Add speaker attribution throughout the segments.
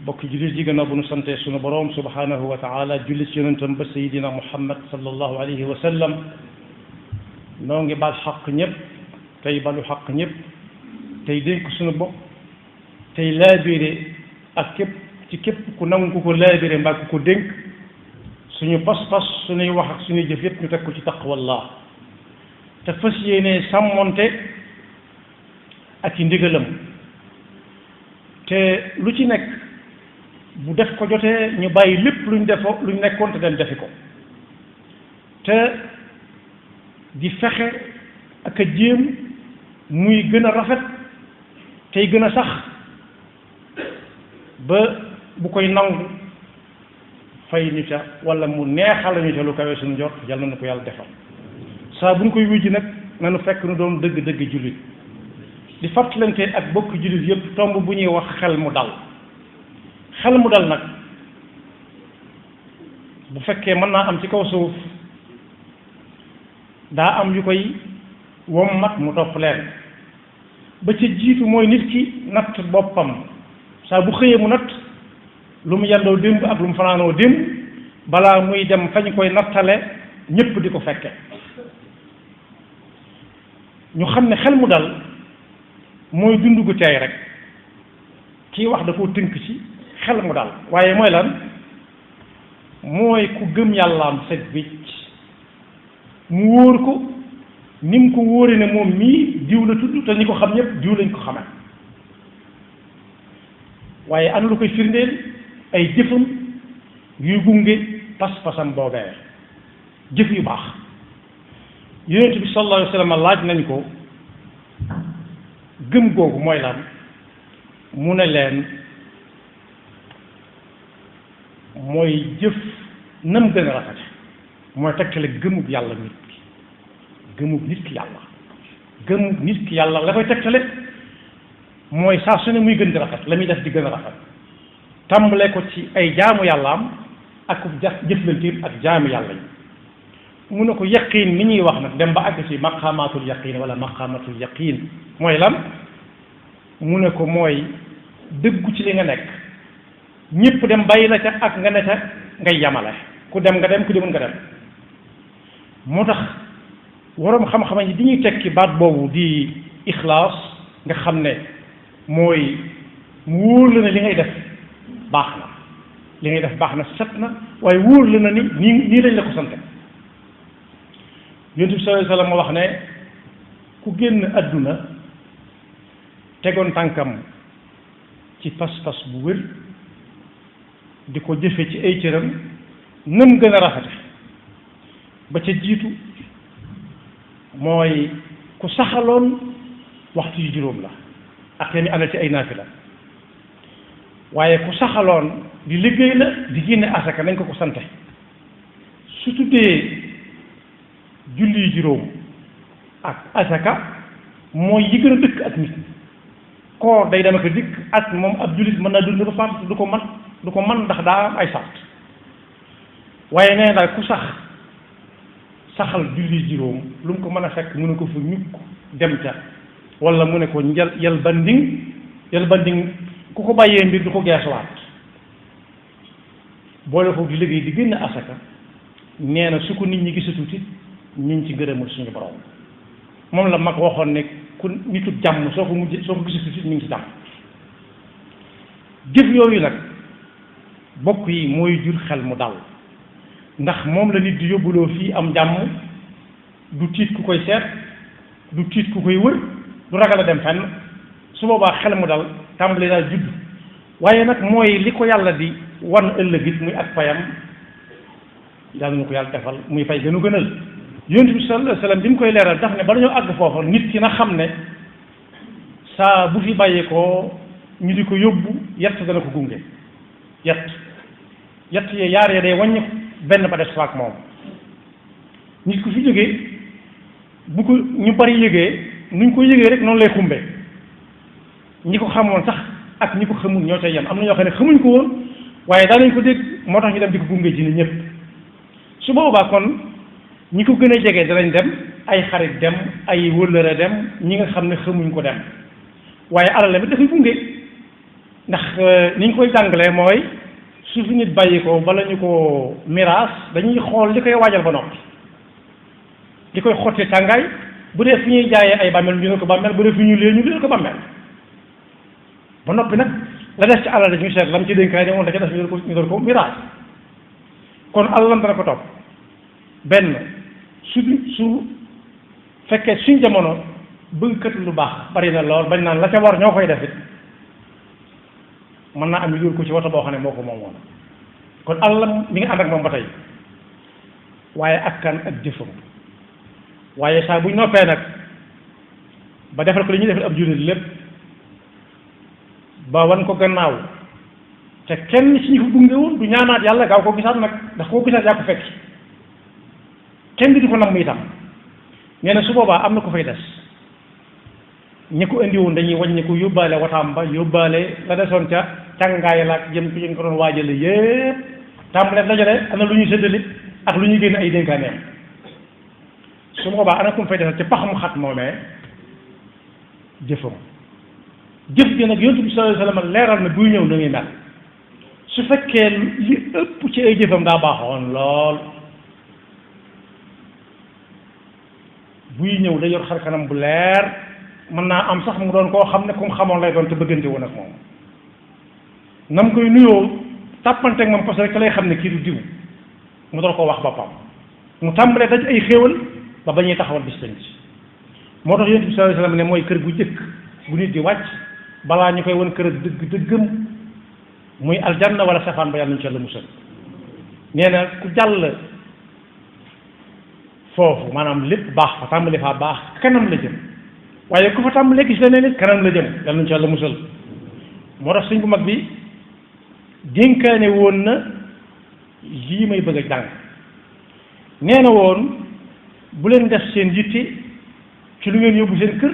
Speaker 1: bokki jullit yi gannaaw bu nu sante sunu boroom subhanahu wa taala julli ci yonentam ba sayidina muhammad sallallahu alayhi wa sallam noo ngi bal xaq ñëpp tey balu xaq ñëpp tey dénk sunu bopp tey laabire ak képp ku nangu ko laabire mbaa ku ko dénk suñu pas-pas suñuy wax ak suñuy jëf yëpp ñu teg ko ci taqwallah te fas yéene sàmmonte ak i ndigalam te lu ci nekk bu def ko jotee ñu bàyyi lépp luñ nekkoon te dem defi ko te di fexe ak a jéem muy gën a rafet tey gën a sax ba bu koy nangu fay ñu ca wala mu neexal ñu ca lu kawe suñu jot yàlla na ko yàlla defal saa bu ñu koy wujji nag nanu fekk nu doon dëgg-dëgg jullit di fàttalante ak bokk jullit yépp tomb bu ñuy wax xel mu dal nag bu fekkee mën naa am ci kaw suuf daa am yu koy wommat mu topp leen ba ca jiitu mooy nit ki natt boppam saa bu xëyee mu natt lu mu yendoo démb ak lu mu fanaanoo démb balaa muy dem fañ koy nattale ñépp di ko fekke ñu xam ne xel mu dal mooy dund gu teey rek kii wax da koo tënk ci xel mu dal waaye mooy lan mooy ku gëm yàllaam set wicc mu wóor ko ni mu ko wóore ne moom mii diw la tudd te ñi ko xam ñëpp diw lañ ko xamee waaye ana lu koy firndeel ay jëfam yuy gunge pas-pasam boobee jëf yu baax yonent bi sallallahu alayhi wa sallam laaj nañ ko gëm googu mooy lan mu ne leen mooy jëf nam gën a rafete mooy tegtale gëmub yàlla nit ki gëmub nit ki yàlla la koy tegtale mooy saa su ne muy gën di rafet la muy def di gën a rafet tàmbale ko ci ay jaamu yàllaam ak jëflanteem ak jaamu yàlla yi mu ne ko yaqiin ni ñuy wax nag dem ba àgg ci maqaamaatul yaqiin wala maqaamatul yaqiin mooy lan mu ne ko mooy dëggu ci li nga nekk ñëpp dem bàyyi la ca ak nga ne ca ngay yamale ku dem nga dem ku demul nga dem moo tax waroom xam-xam yi di ñuy tekki baat boobu di ixlaas nga xam ne mooy mu wóor la ne li ngay def baax na set na waaye wóor la na ni nii lañ la ko sante yonent bi sallallahu alayhi wa sallam moo wax ne ku génn àdduna tegoon tànkam ci pas-pas bu wér di ko jëfe ci ay cëram nam gën a rafete ba ca jiitu mooy ku saxaloon waxtu yu juróom la ak yami àndal ci ay naafila waaye ku saxaloon di liggéey la di génne asaka nañ ko sante su tuddee julli juróom ak asaka mooy yi gën a dëkk ak nit koor day dem ak dikk ak moom ab jullit mën naa dund ba faatu du ko man ndax daa am ay sart waaye nee daal ku saxal julli juróom lu mu ko mën a fekk mu ne ko fa ñukk dem ca wala mu ne ko yal banding ku ko bàyyee mbir du ko geesuwaat boole ko di liggéey di génn asaka nee na su ko nit ñi gisatuti ñu ngi ci ngërëmul suñu borom moom la mag waxoon ne ku nitu jàmm soo ko gisatuti ñu ngi ci jàmm jëf yooyu nag bokk yi mooy jur xel mu dal ndax moom la nit di yóbbuloo fii am jàmm du tiit ku koy seet du tiit ku koy wër du ragal a dem fenn su boobaa xel mu dal tàmbali daal judd waaye nag mooy li ko yàlla di wan ëllëg it muy ak fayam yàlla na ko yàlla defal muy fay gënu gënal yonent bi sallallahu alayhi wa sallam bi mu koy leeral daf ne ba dañoo àgg foofu nit ki na xam ne saa bu fi bàyyee ko ñu di ko yóbbu yett dana ko gunge yett yee yaar ya day wàññi benn ba def faak moom nit ku fi jógee bu ko ñu bari yëgee nuñ ko yëgee rek noonu lay xumbe ñi ko xamoon sax ak ñi ko xamul ñoo cay yem am na ñoo xam ne xamuñ ko woon waaye daa nañ ko dégg moo tax ñu dem di ko gunge ji ni ñëpp su boobaa kon ñi ko gën a jege danañ dem ay xarit dem ay wëllëre dem ñi nga xam ne xamuñ ko dem waaye alal bi dafay gunge ndax ni ñu koy jàngalee mooy su fi nit bàyyi ko bala ñu ko miraas dañuy xool li koy waajal ba noppi li koy xotti tàngaay bu dee fi ñuy jaayee ay bàmmeel ñu ne ko bàmmeel bu dee fi ñu lee ñu lee ko bàmmeel ba noppi nag la des ci alal dañuy seet lam ci dénkaay ne moom da ca def ñu door ko miraas kon alalam dana ko topp benn su fekkee suñ jamono bëgg kat lu baax bari na lool bañ naan la ca war ñoo koy def it mën naa am ñu yor ko ci woto boo xam ne moo ko moomoon kon alalam mi ngi ànd ak moom ba tey waaye ak kan ak jëfam waaye saa buñ noppee nag ba defal ko li ñuy defal ab jullit lépp ba wan ko gannaaw te kenn ci ñu ko gunge woon du ñaanaat yàlla gaaw ko gisaat nag ndax koo gisaat yaa ko fekk kenn di ko nam itam nee na su boobaa am na ko fay des ñi ko indi woon dañuy wàññi ko yóbbaale wataam ba yóbbaale la desoon ca càngaay la ak jëm ci ko doon waajale yépp tàmbalee dajale am na lu ñuy séddale ak lu ñuy génn ay dénkaaneem su boobaa ana ko fay desal ci pax mu xat moomee jëfam jëf ji nag yonent bi sallallahu alayhi wasallam leeral na buy ñëw na muy mel su fekkee li ëpp ci ay jëfam daa baaxoon lool buy ñëw day yor xar kanam bu leer mën naa am sax mu doon koo xam ne comme xamoon lay doon te bëggante woon ak moom nam koy nuyoo tàppanteeg moom parce que lay xam ne kii du diw mu doon ko wax boppam mu tàmbalee daj ay xéewal ba ba ñuy taxawal bis penc moo tax yonent bi sallallahu alayhi wasallam ne mooy kër gu jëkk bu nit di wàcc balaa ñu koy won kër ak dëgg dëggam muy aljanna wala safaan ba yàlla nañu ci yàlla musal nee na ku jàll foofu maanaam lépp baax fa tàmbali faa baax kanam la jëm waaye ku fa tàmbalee gis leneen nit kanam la jëm yàlla nañu ci yàlla musal moo tax sëñ bu mag bi dénkaane woon na lii may bëgg a jàng nee na woon bu leen def seen yitte ci lu ngeen yóbbu seen kër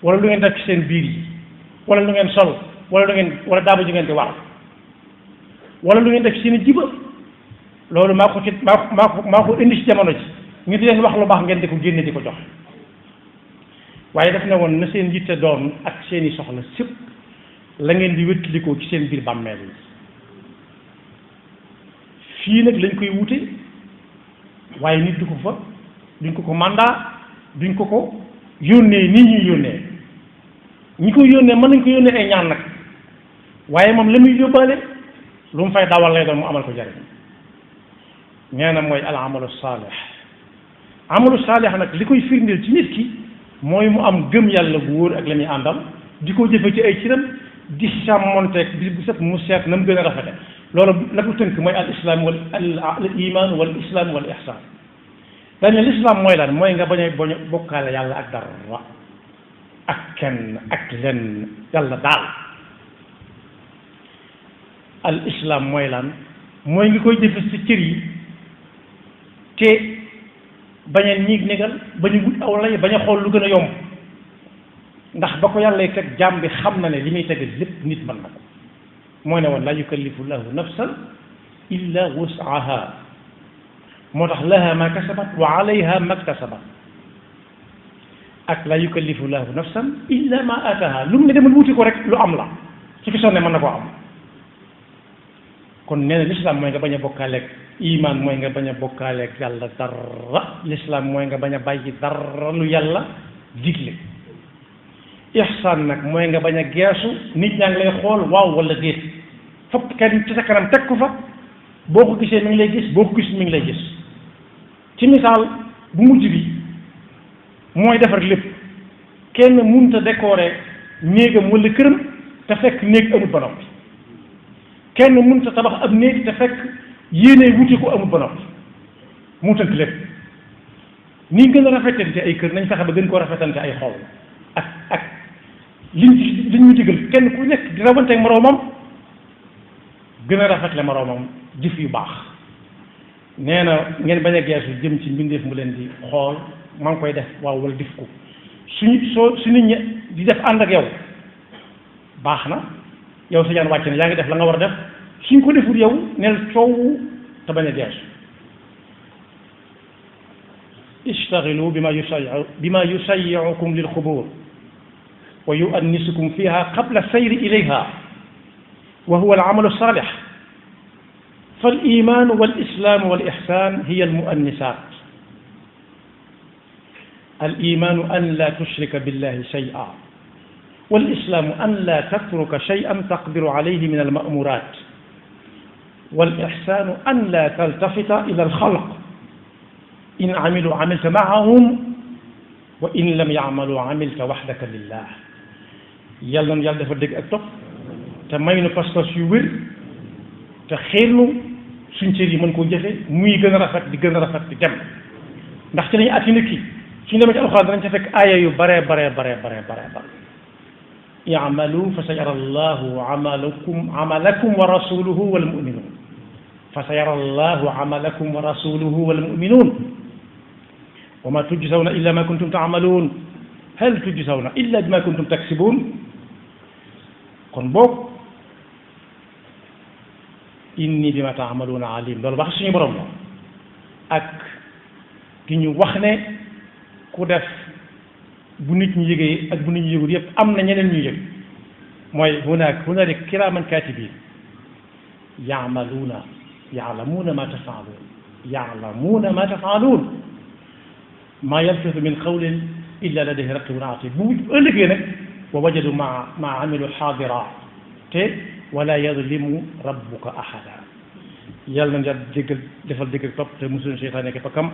Speaker 1: wala lu ngeen def ci seen biir yi wala lu ngeen sol wala lu ngeen wala daaba ji ngeen di war wala lu ngeen def ci seen jiba loolu maa ko indi ci jamono ji ñu di leen wax lu baax ngeen di ko génne di ko jox waaye daf ne woon na seen yitte doon ak seeni soxla sépp la ngeen di wéttilikoo ci seen biir bàmmeel yi fii nag lañ koy wute waaye nit du ko fa duñ ko mandat duñ ko yónnee nit ñuy yónnee ñi koy yónnee mën nañ ko yónnee ay ñaan nag waaye moom la muy yóbbaale lu mu fay dawal lay doon mu amal ko jariñ nee na mooy al amalu saalih amalu saalih nag li koy firndeel ci nit ki mooy mu am gëm yàlla bu wóor ak la muy àndal di ko jëfe ci ay ciram di sàmmonteeg bis bu set mu seet na mu gën a rafete loolu la ko tënk mooy al islam wal al iman wal islam wal ihsan dañ ne l'islam mooy lan mooy nga bañ a bokkaale yàlla ak dara ak kenn ak lenn yàlla daal al islam mooy lan mooy nga koy jëfe ci cër yi te bañ a ñiig négal bañ a wut aw lay bañ a xool lu gën a yomb ndax ba ko yàlla teg jaam bi xam na ne li muy tegal lépp nit mën na ko mooy ne woon la yukallifu llahu nafsan illa wus'aha moo tax laha ma kasabat wa alayha ma ktasabat ak la yukallifu llahu nafsan illa ma ataha lu mu ne demal wuti ko rek lu am la su ki sonne mën na koo am kon nee na l'islam mooy nga bañ a bokkaaleeg iman mooy nga bañ a bokkaaleeg yàlla dara l'islam mooy nga bañ a bàyyi dara lu yàlla digle ihsan nag mooy nga bañ a geesu nit ñaa ngi lay xool waaw wala déet fokk kenn ci sa kanam teg ko fa boo ko gisee mi ngi lay gis boo ko gis mi ngi lay gis ci misaal bu mujj bi mooy defar lépp kenn mënut a décorer néegam wala këram te fekk néeg amul ba noppi kenn mënut a tabax ab néeg te fekk yéene wuti ko amul ba noppi mu tënk lépp ni gën a rafetante ay kër nañ fexe ba gën koo rafetante ay xol ak liñ ñu digal kenn ku nekk di rawanteeg moroomam gën a rafetle moroomam jëf yu baax nee na ngeen bañ a geesu jëm ci mbindeef mu leen di xool maa ngi koy def waaw wala def ko su nit ñi di def ànd ak yow baax na yow sa jaan wàcc na yaa ngi def la nga war a def suñ ko deful yow neel coow te bañ a geesu ishtagilu bima yusayiukum lil xubur wa yuannisukum fiha qabla sayri ilayha وهو العمل الصالح. فالإيمان والإسلام والإحسان هي المؤنسات. الإيمان أن لا تشرك بالله شيئا، والإسلام أن لا تترك شيئا تقدر عليه من المأمورات، والإحسان أن لا تلتفت إلى الخلق، إن عملوا عملت معهم وإن لم يعملوا عملت وحدك لله. يلا يلا dafa dégg ak topp te may nu pas-pas yu wér te xeelnu suñ cër yi mën koo jëfe muy gën a rafet di gën a rafet di dem ndax ci lañu atti nit ki suñu demee ci alxuraan danañ ca fekk aaya yu bare bare bare bare bare bare i'malu fa sayara allahu amalakum wa rasuluhu wal mu'minun fa sayara allahu amalakum wa rasuluhu wal mu'minun wa ma tujzawna illa ma kuntum ta'malun hal tujzawna illa bima kuntum taksibun. kon boog inni bima ta'maluna alim loolu wax suñu borom la ak ki ñu wax ne ku def bu nit ñi yëgee ak bu nit ñi yëgul yëpp am na ñeneen ñu yëg mooy hunaalika kiraaman kaatibiin ya'lamuuna ma taf'aluun maa yalfizu min qawlin illa ladayhi raqiibun atiid. bu ëllëgee nag wa wajadu maa amilu xaadira te wala yadlimu rabbuka ahada. yàlla na nga jéggal defal dégg topp te musul seytaane nekk fa kam